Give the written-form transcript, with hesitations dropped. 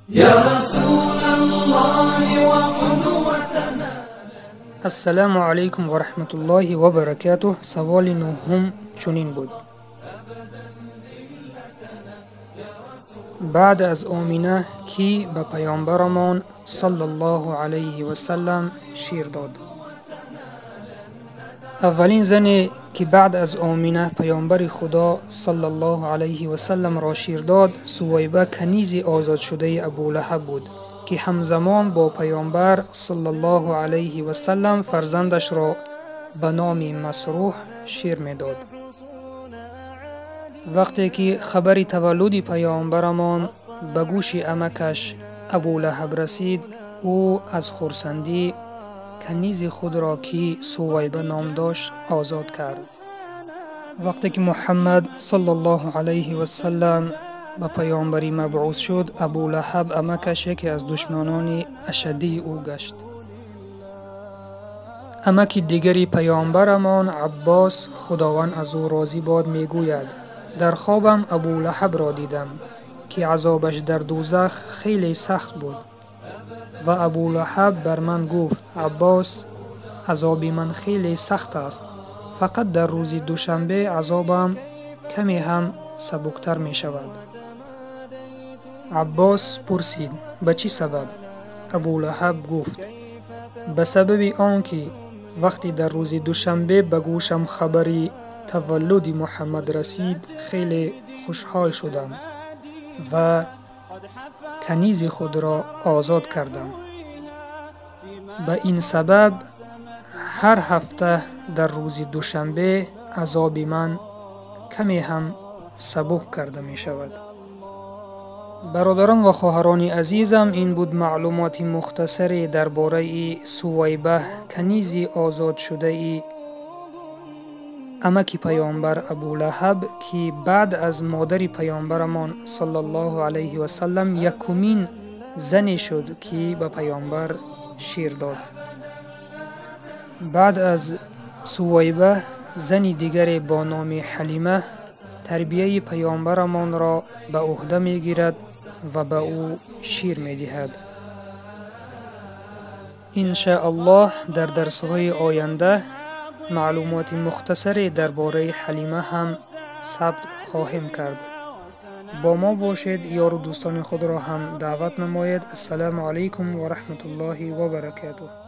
يا رسول الله وقدوتنا. السلام علیکم و رحمت الله و برکاته. سوال نهم چنین بود: بعد از آمینه کی به پیامبرمان صلی الله علیه و سلم شیر داد؟ اولین زنی که بعد از آمینه پیامبر خدا صلی الله علیه و سلم را شیر داد، سویبه کنیز آزاد شده ابولهب بود که همزمان با پیامبر صلی الله علیه و سلم فرزندش را به نام مسروح شیر میداد. وقتی که خبر تولد پیامبرمان به گوش عمکش ابولهب رسید، او از خرسندی کنیز خود را که سویبه نام داشت آزاد کرد. وقتی که محمد صلی الله علیه و سلم به پیامبری مبعوث شد، ابولهب عمکش یکی از دشمنان اشدی او گشت. عمک دیگری پیامبرمان عباس، خداوند از او راضی باد، میگوید: در خوابم ابولهب را دیدم که عذابش در دوزخ خیلی سخت بود و ابولهب بر من گفت: عباس، عذاب من خیلی سخت است، فقط در روز دوشنبه عذابم کمی هم سبکتر می شود. عباس پرسید: به چی سبب؟ ابولهب گفت: به سبب آنکه وقتی در روز دوشنبه به گوشم خبری تولد محمد رسید خیلی خوشحال شدم و کنیز خود را آزاد کردم. به این سبب هر هفته در روز دوشنبه عذاب من کمی هم سبک کرده می شود. برادران و خواهران عزیزم، این بود معلومات مختصری درباره سویبه کنیز آزاد شده عمک پیامبر ابولهب که بعد از مادر پیامبرمان صلی الله علیه و سلم یکمین زنی شد که به پیامبر شیر داد. بعد از سویبه زن دیگر با نام حلیمه تربیه پیامبرمان را به عهده میگیرد و به او شیر میدهد. ان شاء الله در درس‌های آینده معلومات مختصری درباره حلیمه هم ثبت خواهیم کرد. با ما باشید، یار و دوستان خود را هم دعوت نمایید. السلام علیکم و رحمت الله و برکاته.